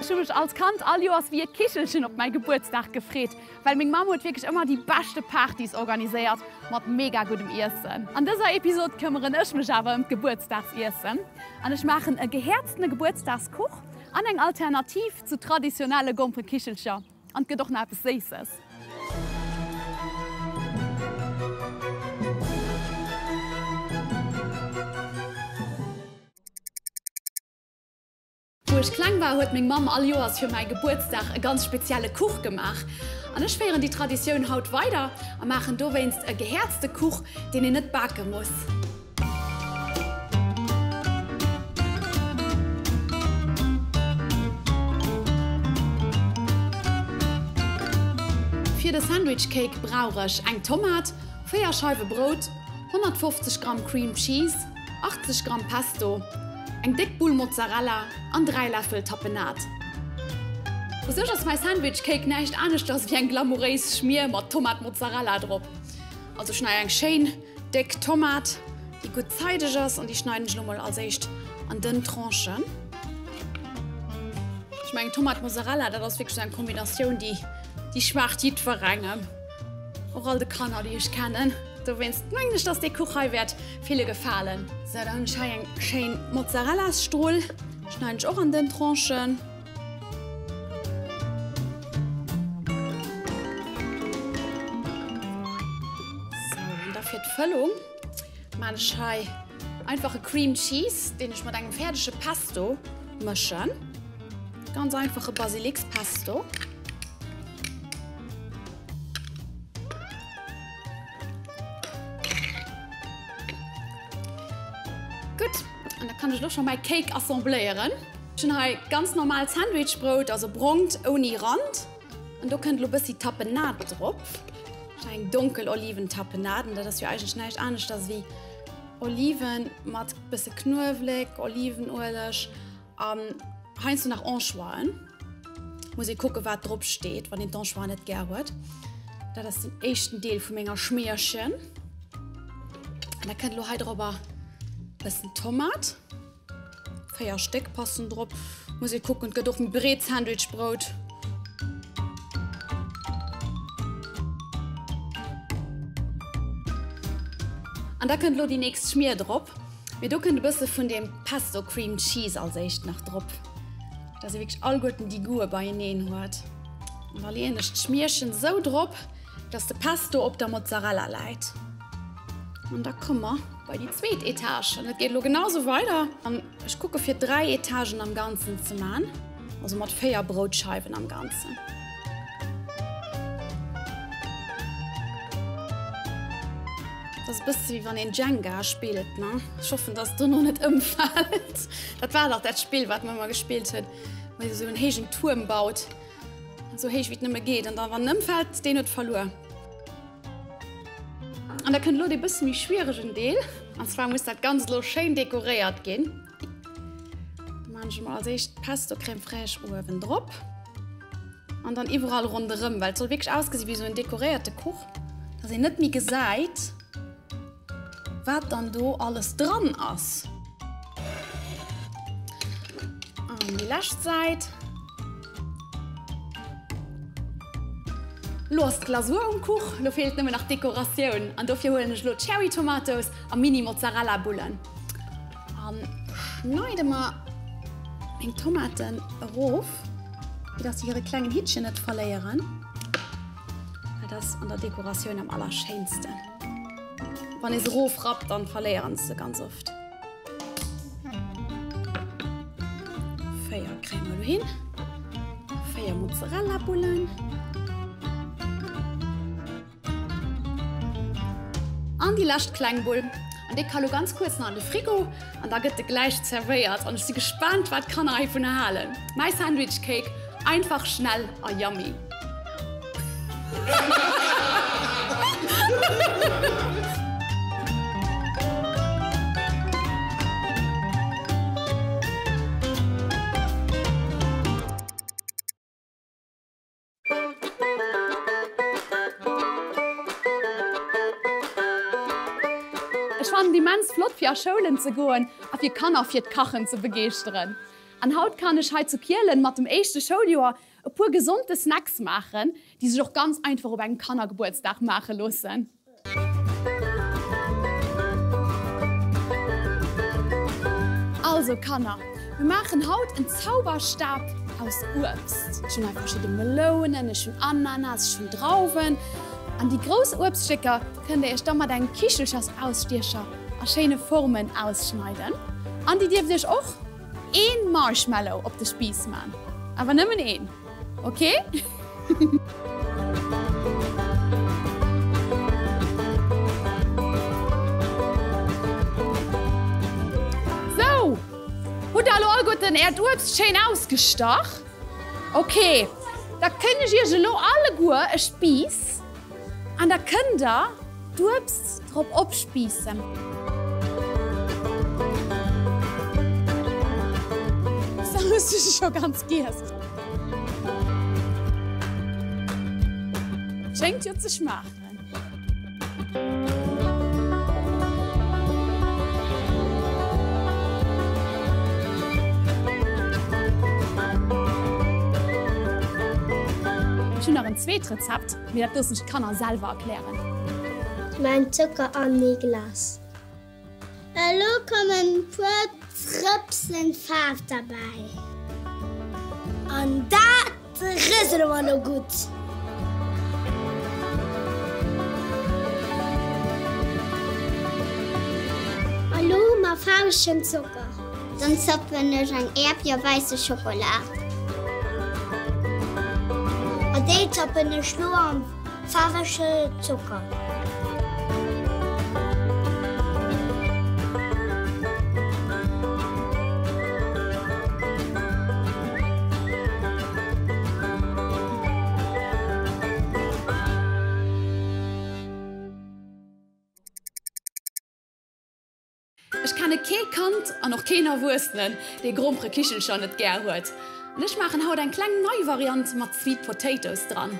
Ech hu mech als Kand all Joers wéi e Kichelchen op mäi Gebuertsdag gefreet, well meng Mamm huet wierklech ëmmer déi beschte Partys organiséiert mat mega guddem Iessen. An dëser Episod këmmeren ech mech awer ëm d'Gebuertsdagsiessen an ech maachen e gehäerztene Gebuertsdagskuch an eng Alternativ zu traditionelle Gompenkichelcher. An et gëtt och nach eppes Séisses. Wou ech kleng war, huet meng Mamm all Joers fir mäi Gebuertsdag e ganz spezielle Kuch gemaach. An ech féieren déi Traditioun haut weider a maachen dowéinst e gehäerzte Kuch, deen een net bake muss. Fir de Sandwich Cake brauch ech eng Tomat, 4 Scheiwe Brout, 150 Gramm Cream Cheese, 80 Gramm Pesto, eng déck Bull Mozzarella an 3 Läffel Tapenade. U sech ass mäi Sandwich Cake näischt aneschters wéi eng glamouréis Schmier mat Tomat Mozzarella drop. Also ech schneiden eng schéin déck Tomat, déi gutt zeideg ass an déi schneiden ech elo mol als éischt an dënn Tranchen. Ech mengen Tomat Mozzarella, dat ass wierklech esou eng Kombinatioun, déi déi schmaacht jiddwerengem, och all de Kanner déi ech kennen. Dowéinst mengen ech, dass dee Kuch hei wäert ville gefalen. Sou, da hunn ech hei eng schéin Mozzarellasstrull, schneiden ech och an dënn Tranchen. Sou, an da fir d'Fëllung maan ech hei einfach e Cream Cheese, deen ech mat engem fäerdege Pesto mëschen. Ganz einfache Basilikspesto. Gutt, an da kann ech elo scho mäi Cake assembléieren. Ech hunn hei ganz normaalt Sandwichbrout, also brongt ouni Rand. An do kënnt elo bëssi Tapenade drop. Ech hunn eng donkel Oliventapenade, dat ass jo eigentlech näischt aneschters ewéi Oliven mat bësse Knuewelek, Olivenueleg an heiansdo nach Anchoisen. Muss ee kucke wat drop steet, wann een d'Anchoisen net gär huet. Dat ass den éischten Deel vu menger Schmierchen. An da kënnt elo hei drobber bëssen Tomat. 4 Stéck passen drop. Muss ee kucken, et gëtt och méi breet Sandwichbrout. An da kënnt elo déi nächst Schmier drop. Mee do kënnt e bësse vun deem Pesto Cream Cheese als éischt nach drop, dass ee wierklech alleguerten déi Goûte beieneen huet. An da leeën ech d'Schmierchen esou drop, dass de Pesto op der Mozzarella läit. An da komme mer bei déi zweet Etage. An et geet elo genau sou weider. An ech kucke fir 3 Etagen am Ganzen ze man, also mat 4 Broutscheiwen am Ganzen. Dat ass e bësse wéi wann een Jenga spillt, ne? Ech hoffen, dass et dono net ëmfält. Dat war dach dat Spill, wat mer ëmmer gespillt hunn, wou ee sou en héijen Tuerm baut, esou héich wéi et nëmme geet, an da wann en ëmfält, deen huet verluer. An da kënnt elo dee bësse méi schwieregen Deel, an zwar muss dat Ganzt elo schéin dekoréiert ginn. Da maachen ech emol als éischt d'Pesto Crème fraîche uewen drop an dann iwwerall ronderëm, well et soll wierklech ausgesi wéi esou en dekoréierte Kuch, dass een net méi gesäit, wat dann do alles dran ass. An déi lescht Säit. Lo ass d'Glasur um Kuch, lo feelt nëmmen nach d'Dekoratioun an dofir huelen ech lo Cherry Tomatoes a Mini Mozzarella Bullen an schneide mer meng Tomaten erof, fir dass se hire klengen Hittchen net verléieren. Dat ass an der Dekoratioun am allerschéinsten. Wann ee se erof rappt, dann verléieren se se ganz oft. 4 kréie mer elo hin. 4 Mozzarella-Bullen. An déi lescht kleng Bull. An déi ka lo ganz kuerz nach an de Frigo an da gëtt de gläich zerwéiert. An ech si gespaant, wat d'Kanner heivunner halen. Mäi Sandwich Cake, einfach, schnell a yummy. Ech fannen et immens flott fir a Schoulen ze goen a fir Kanner fir d'Kachen ze begeeschteren. An haut kann ech hei zu Kielen mat dem éischte Schouljoer e puer gesonte Snacks maachen, déi sech och ganz einfach op engem Kannergebuertsdag maache loossen. Also Kanner, mir maachen haut en Zauberstab aus Uebst. Ech hunn hei verschidde Melounen, ech hunn Ananas, ech hunn Drauwen. An déi grouss Uebststécker kënnt der iech da mat engem Kichelchersausstiecher a schéine Formen ausschneiden. An dir dierft iech och een Marshmallow op de Spiiss man, awer nëmmen een. Ok? Sou, hutt der elo alleguerten äert Uebst schéin ausgestach? Ok, da kënn ech iech elo alleguer e Spiiss an da kënnt der d'Uebst drop opspiissen. Sou, hues du se scho ganz giess? Schéngt jo ze schmaachen. Ech hunn nach en zweet Rezept, mee dat loossen ech d'Kanner selwer erklären. Maan Zocker an ee Glas. Elo kommen puer Drëpsen Faarf derbäi. An dat rësele mer elo gutt. Elo hu mer faarwegen Zocker. Dann zappen ech eng Äerbier wäisse Schokola. An déi zappen ech lo am Faarwege Zocker. Ech kenne kee Kand an och keen Erwuessenen, dee Gromperekichelcher net gär huet. An ech maachen haut eng kleng nei Variant mat Sweet Potatoes dran.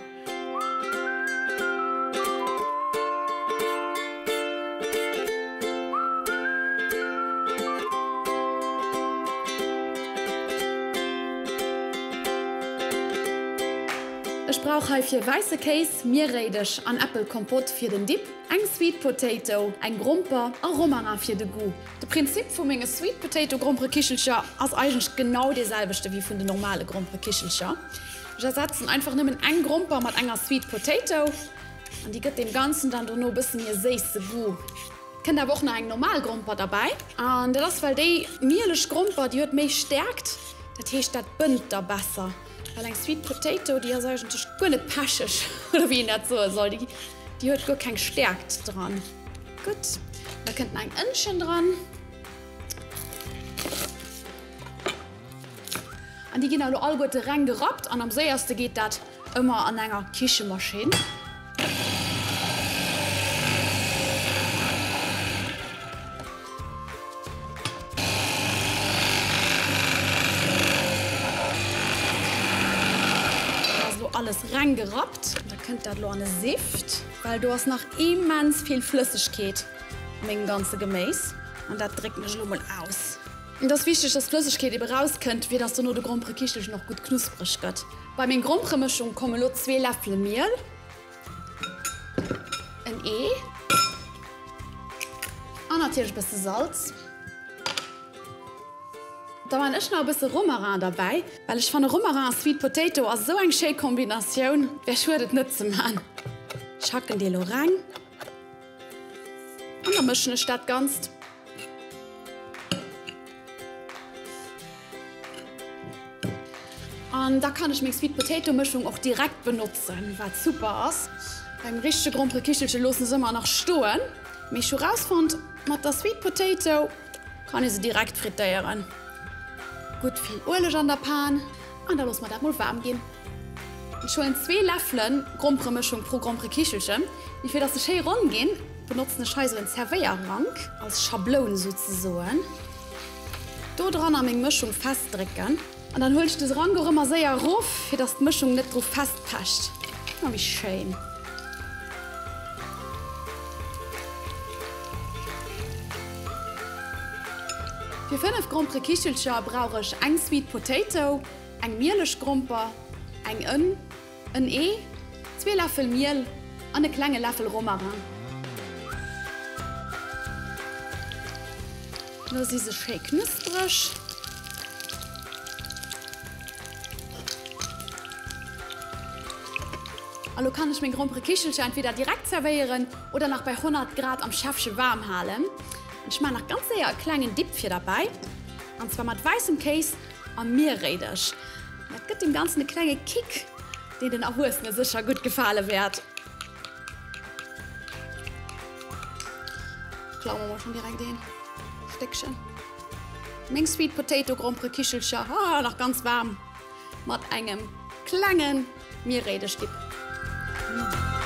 Ech brauch heifir wäisse Kéis, Mierréidech an Äppelkompott fir den Dip. Eng Sweet Potato, eng Gromper a Romarin fir de Goût. De Prinzip vu menge Sweet Potato Gromperekichelcher ass eigentlech genau dee selwechte wéi vun de normale Gromperekichelcher. Ech ersetzen einfach nëmmen eng Gromper mat enger Sweet Potato an déi gëtt deem Ganzen dann dono e bësse méi e séisse Goût. Kënnt awer och nach eng normal Gromper derbäi an dat ass well déi mieleg Gromper déi huet méi Stäerkt, dat heescht dat bënnt da besser. Well eng Sweet Potato déi ass eigentlech guer net pecheg oder wéi een dat soe soll. Déi huet guer keng Stäerkt dran. Gutt, da kënnt nach eng Ënnchen dran. An déi ginn elo alleguerte reng gerappt an am séierste geet dat ëmmer an enger Kichemaschinn. Ass elo alles reng gerappt. Da kënnt dat elo an e Sift, well do ass nach immens vill Flëssegkeet a mengem ganze Geméis an dat drécken ech elo mol aus. Et ass wichteg, dass d'Flëssegkeet ebe rauskënnt, fir dass dono de Gromperekichelchen och gutt knuspreg gëtt. Bei meng Gromperemëschung kommen elo zwee Läffele Miel. En Ee an natierlech e bësse Salz. Da man ech nach e bësse Romarin derbäi, well ech fanne Romarin a Sweet Potato ass esou eng schéi Kombinatioun, wär schued et net ze man. Ech hacken déi elo reng an da mëschen ech dat Ganzt. An da kann ech meng Sweet Potato Mëschung och direkt benotzen, wat super ass. Beim richtege Gromperekichelche loossen se ëmmer nach stoen, mee ech hu rausfonnt, mat der Sweet Potato kann ee se direkt frittéieren. Gutt vill Ueleg an der Pan an da loosse mer dat mol waarm ginn. Ech huelen zwee Läffelen Gromperemëschung pro Gromperekichelchen, mee fir dass se schéi ronn ginn, benotzen ech hei sou en Zerwéierrank als Schabloun souzesoen. Do dran a meng Mëschung festdrécken. An dann huelen ech de Rank och ëmmer séier erof, fir dass d'Mëschung net dru festpecht. Kuck mol wéi schéin. Fir 5 Gromperekichelcher brauch ech eng Sweet Potato, eng mieleg Gromper, eng Ënn, en Ee, zwee Läffel Miel an e klenge Läffel Romarin. Lo si se schéi knuspreg. A lo kann ech meng Gromperekichelcher entweder direkt zerwéieren oder nach bei 100 Grad am Schäffche waarm halen. An ech maachen nach ganz séier e klengen Dip fir derbäi, an zwar mat wäissem Kéis a Mierréidech. Dat gëtt dem Ganzen e klenge Kick, deen den Erwuessene sécher gutt gefale wäert. Klaue mer mol schonn direkt een Stéckchen. Meng Sweet Potato Gromperekichelcher, ah, nach ganz waarm, mat engem klengen Mierréidech-Dip. Mmh.